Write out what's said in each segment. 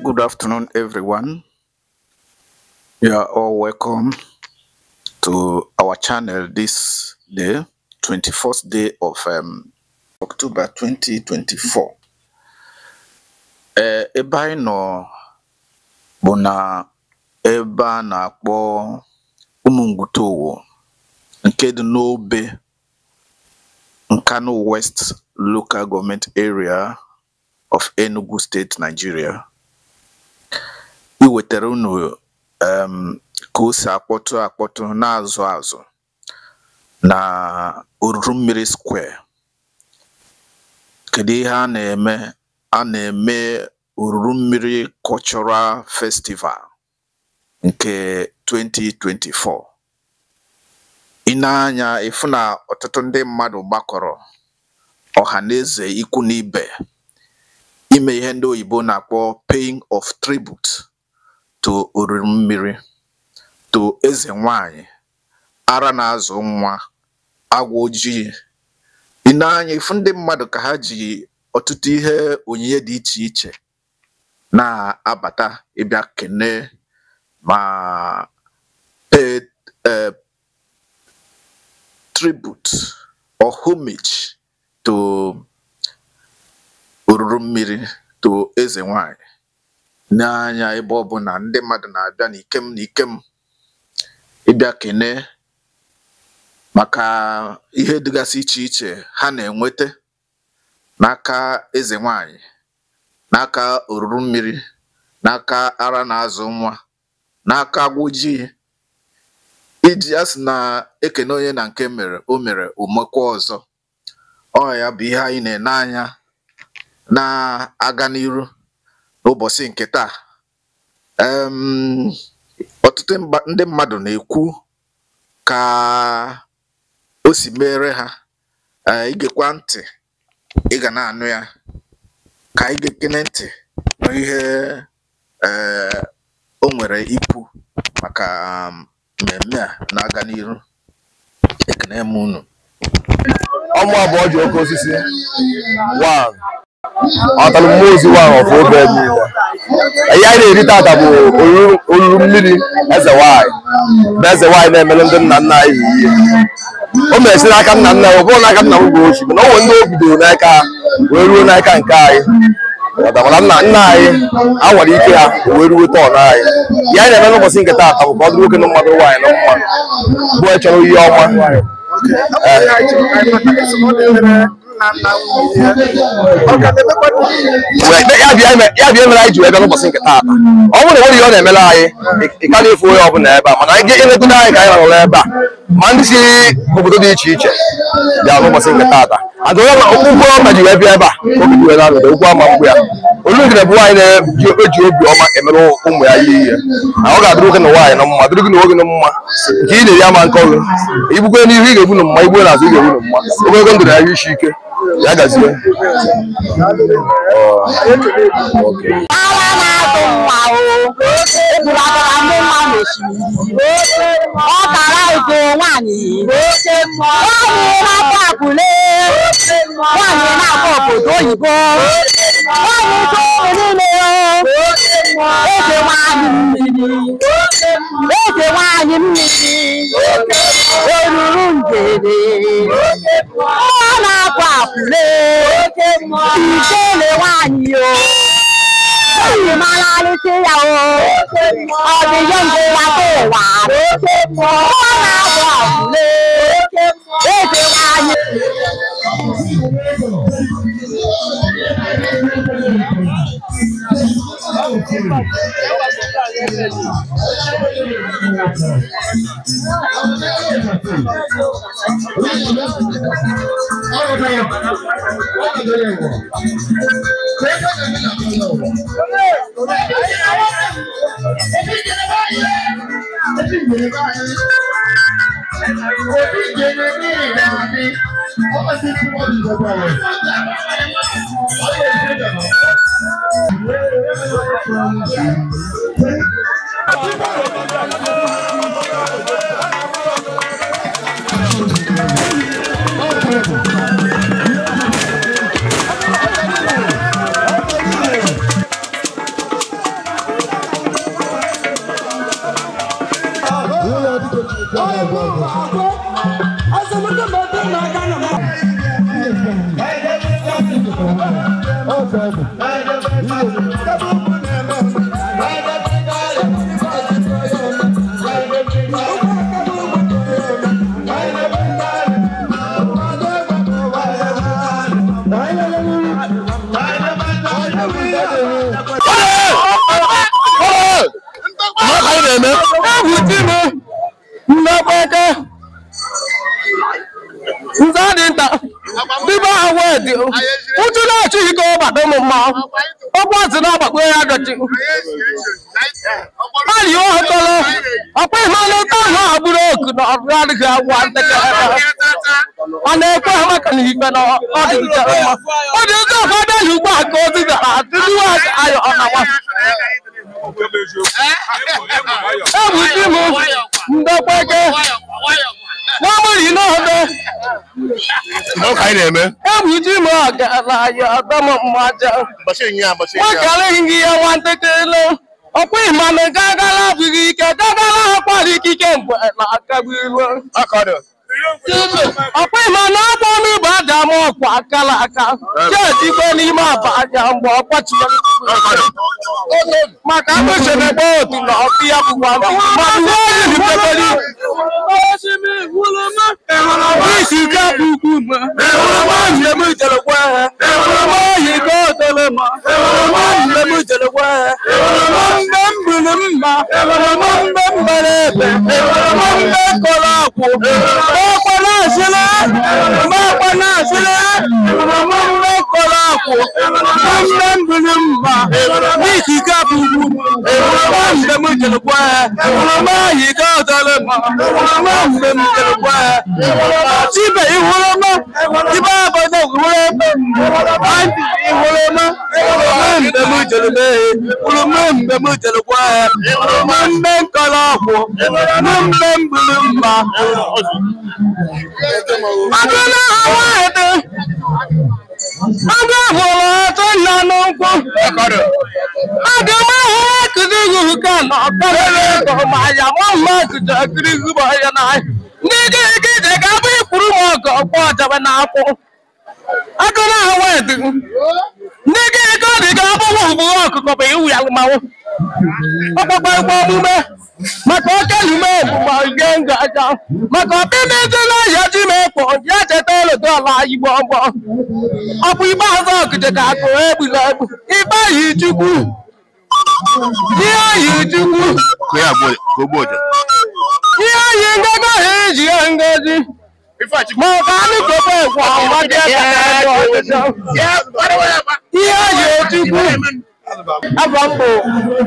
Good afternoon, everyone. You are all welcome to our channel this day, 21st day of October 2024. Ebe anyị nọ bụ na ebe a na-akpọ Ụmụngwutowo nke dị n'Obe Nkanu West Local Government Area of Enugu State, Nigeria. Iwetara unu ka o si akpọtụ akpọtụ na-azụ azụ na Oruru Mmiri Square. Kedu ihe a na-eme? A na-eme Oruru Mmiri Cultural Festival nke 2024. I nee anya ịfụ na ọtụtụ ndị mmadụ gbakọrọ ọha na eze, ikwu na ibe, ime ihe ndị oyibo na-akpọ paying of tribute to Oruru Mmiri, to eze nwanyị ara na-azụ nwa agwọ ojii. I nee anya ịfụ ndị mmadụ ka ha ji ọtụtụ ihe onyinye dị iche iche na-abata ịbịa kene ma pay tribute or homage to Oruru Mmiri, to eze nwanyị. N'anya ebe ọbụla ndị mmadụ na-abịa n'ikem n'ikem ịbịa kene maka ihe dịgasị iche iche ha na-enweta n'aka eze nwanyị, n'aka Oruru Mmiri, n'aka ara na-azụ nwa, n'aka agwọ ojii. Iji a sị na ekene onye na nke mere o mere omekwa ọzọ. Ọ ya bụ ihe anyị na-ene anya na-aga n'iru n'ụbọchị nke taa. Ọtụtụ ndị mmadụ na-ekwu ka o si mere ha. Igekwa ntị, ị ga na-anụ ya. Ka anyị gekene ntị n'ihe o nwere ikwu maka mmemme a na-aga n'iru. Ekene m unu. Ọmụ abụọ ji oke osisi one ọtalụ mmụọ ozi one of Obe niile. Ihe anyị na-eri tata bụ oruru mmiri eze nwanyị, bụ eze nwanyị na-emere ndị nna nna anyị ihe o mere si n'aka nna nna, ọ bụrụ n'aka nna m bụ ochi, mana o nwere ndị o bidoro n'aka wee ruo n'aka nke anyị. Mana nna nna anyị a nwere ike ha wee ruo turn anyị. Ihe anyị na-eme n'ụbọchị nke taata bụ ka ọ dịrị nwoke na mmadụ, nwaanyị na mma, bụ chọrọ ihe ọma. Ihe anyị chọrọ ka anyị mata esi na ọ na-emere nna nna nwunye ya, ọ ka na-emekwa? Ya bịa mere anyị ji wee bịa n'ụbọchị nke taata. Ọ bụrụ na nwere ihe ọ na-emere anyị, ị ka na-efu onye ọbụla ebe a, mana anyị ga-elegodo anyị ka anyị nọrọ ebe a, ma ndị si obodo dị iche iche bịa n'ụbọchị nke taata. Ada onye ụkwụ ọma ji wee bịa ebe a ka obi wee na-anọdụ ụkwụ ama mkpu ya. Olugide bụ nwaanyị na-eji eji obi ọma emere ụmụ ya ihe na ọ ga-adịrị nwoke na nwaanyị na mma, dịrị gị na nwoke na mma. Nke ị na-eri ama nke ọgụ ibukwe n'ihu, ị ga-ebu na mma, igbuo n'azụ, ị ga-ebu na mma. Ogologo ndụ na ya isi ike ya gazie. Ara na-azụ nwa o eburu akara mụ nwa n'osimiri, ọ tara ugo nwaanyị, nwaanyị na-akpọ akụle, nwaanyị na-akpọ obodo oyibo, nwaanyị too niile o. Eze nwaanyị mmiri, eze nwaanyị mmiri, oruru ngere, ọ na-akpọ akụle, ijele nwaanyị o. Nwaanyị mara alụsị ya o, ọ dị ihe ngụwa ụwa, ọ na-abụ akụle, eze nwaanyị.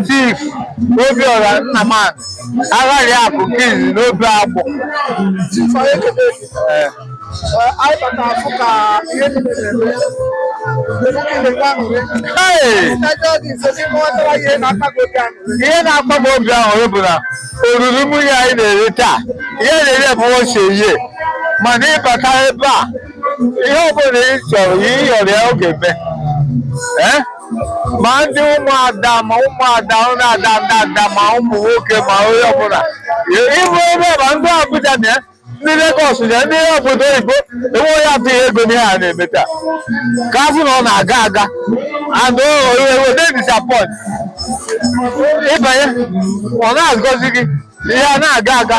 Chief Obiora Nnaman aghaghị akụ kizi n'obe agbụ. Ihe na-akpa m obi aṅụrị bụ na oriri nwunye anyị na-eri taa, ihe na-eri bụ ose ihe, mana ịbata ebe a ihe ọbụla ị chọrọ ihe ịyọrọ ya oge mee. Ma ndị ụmụada ma ụmụada ụmụada ada ma ụmụ nwoke ma onye ọbụla ịbụ ebe ma ndị Abuja na ndị Lagos na ndị obodo oyibo enwe onye atụghị ego n'ihe a na-eme taa ka afụ na ọ na-aga aga and owe disappoint ịbanye ọ na-agọzi gị ihe a na-aga aga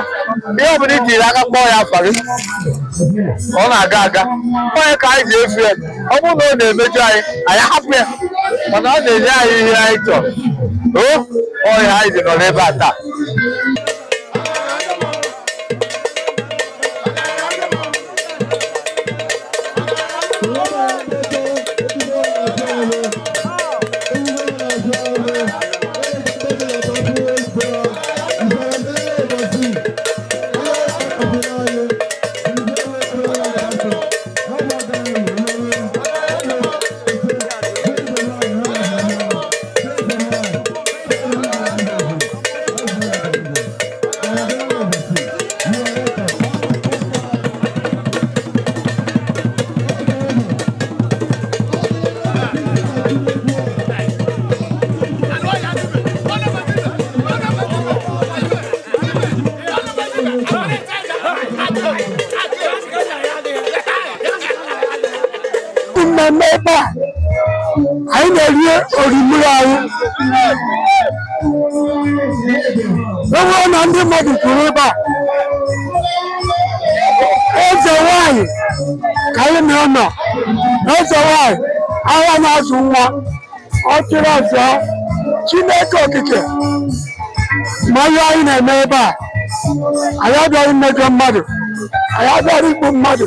ihe ọbụla i tiri aka kpọọ ya afa gị ọ na-aga aga onye ka anyị ji efu ya ọ bụrụ na ọ na-emejọ anyị anyị hapụ ya mana ọ na-enye anyị ihe anyị chọrọ o ọhịa anyị ji nọ n'ebe a taa. Thank you. na-eme ebe a, anyị na-eri orimiri anyị. Ọ bụrụ na ndị mmadụ kwuru ebe a, eze nwanyị ka anyị na-anọ, eze nwanyị agha na-azụ nwa, ọ chịrị ọzọ Chineke okike ma ihe anyị na-eme ebe a. Anyị abịaghị mmejọ mmadụ, anyị abịaghị igbu mmadụ.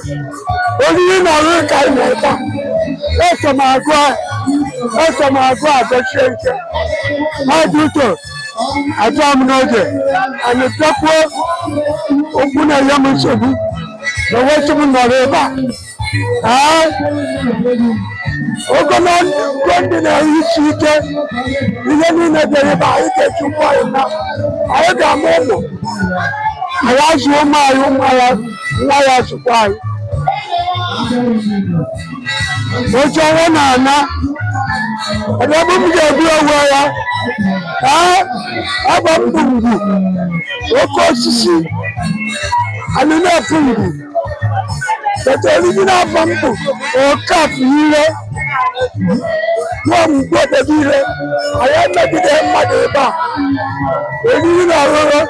Oriri na ọṅụṅụ ka anyị na-ebe a. Eso m agụ eso m agụ agọchie ike mmadụ uto ajụọ m n'oge anyị bịakwuo okwu na-enye m nsogbu na onwesi m nọrọ ebe a. Ee, ogologo ndị na-ehi isi ike ihe niile bịara ebe a, anyị ga-eji ụkwụ anyị na anyị ga-amụ ụmụ anyị, azụ ụmụ anyị, ụmụ anyị nwa ya azụkwa anyị. Oche ọnwa na-ana ebe m ga-ebu onwe ya. Ee, agba m bụ ngwu oke osisi anyị na-efu ngwu bete oriri na-aba m bụ okafọ ire nwa mgbe obodo ire. Anyị emegide mmadụ ebe a, oriri na ọṅụṅụ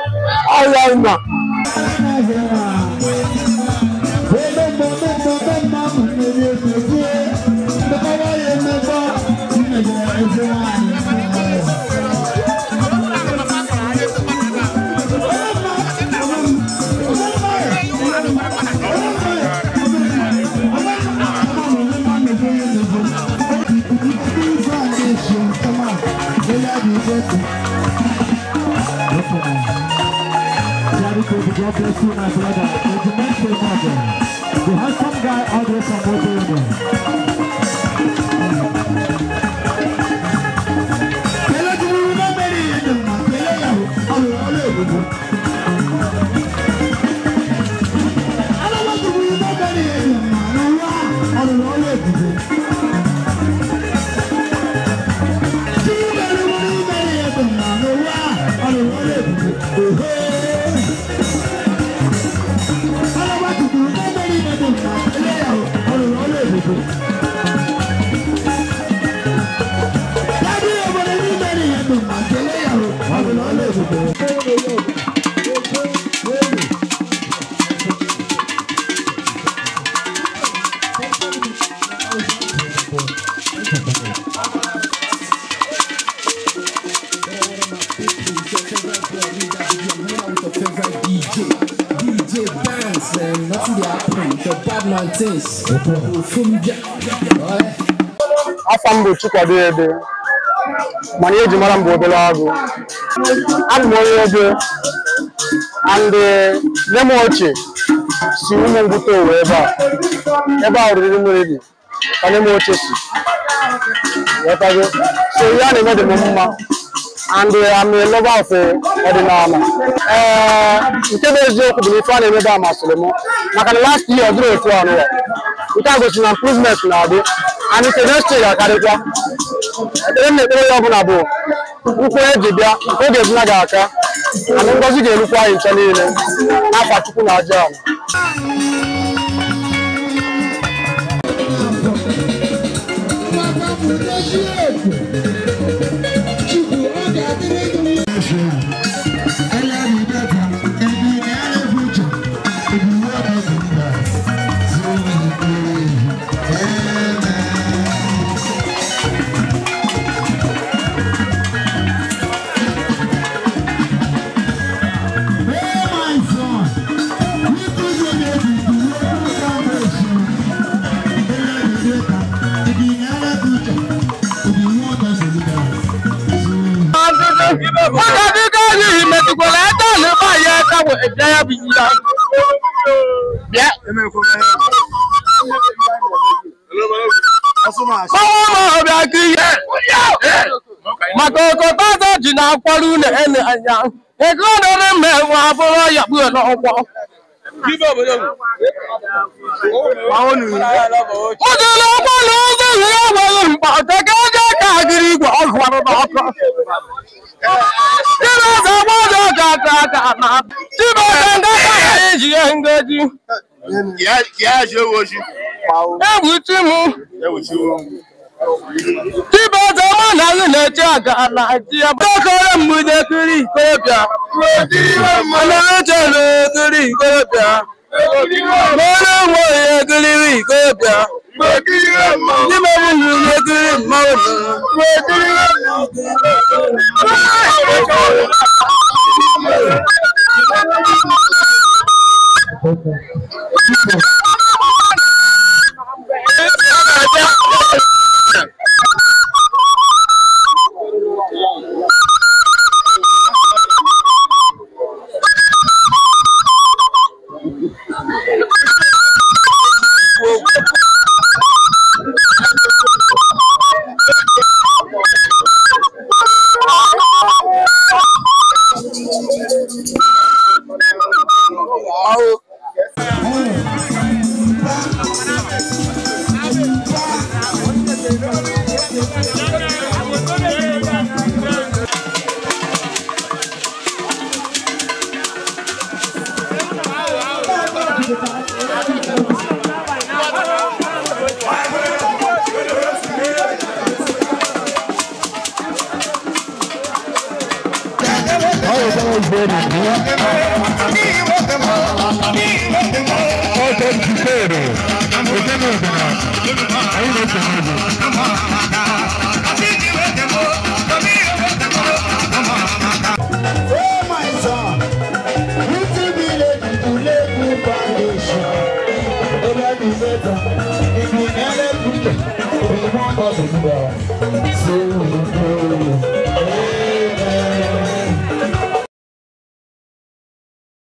ahịa nọ. God bless you, my brother. The handsome guy all the way from Motono. DJ dance and nothing dey happen. The bad man things. Afa m bụ Chikwado Ebe, mana eji mara m bụ obere agụ. Abụ m onye ebe and nne m ochie si ụmụ ngwute owe ebe a. Ebe a oriri mmiri dị ka nne m ochie si. Ghọtago? So ihe a na-eme dị m mma and I'm a lover of ọdịnala. Ee, nke bụ eziokwu bụ na ife a na-eme ebe a masịrị m maka na last year ọ dịrị otu a nụwa. Nke a gosiri na improvement na-adị and nke next year ga-akarịkwa. Ekpere m na-ekpere ya ọbụla bụ ụkwụ eji bịa nke oge ebuna ga-aka and ngọzi ga-erukwa anyị ncha niile n'afa Chukwu na aja ala. Maka okototo ji na-akwara unu ene anya ego nọrọ mgbe nwa abụrụ ya kpuo n'ọkwọ ụdịrị ụgbọ na ụzọ ihe enweghị mkpa teke eje ka agịrị igwe ọgụ n'ọkụ Chibueze gbọdọ ga aka na Chibueze ndị aka eji ihe ngozi. Egwuchi m. Chibueze mụ na gị na-eche aga na ji ya. Okoro mgbude kiri ikorobịa. Ọnọrọchere kiri ikorobịa. Mọrọ nwe ya kiri ikorobịa. Ndị mmadụ nụrụ kiri mmanwụ. So we go.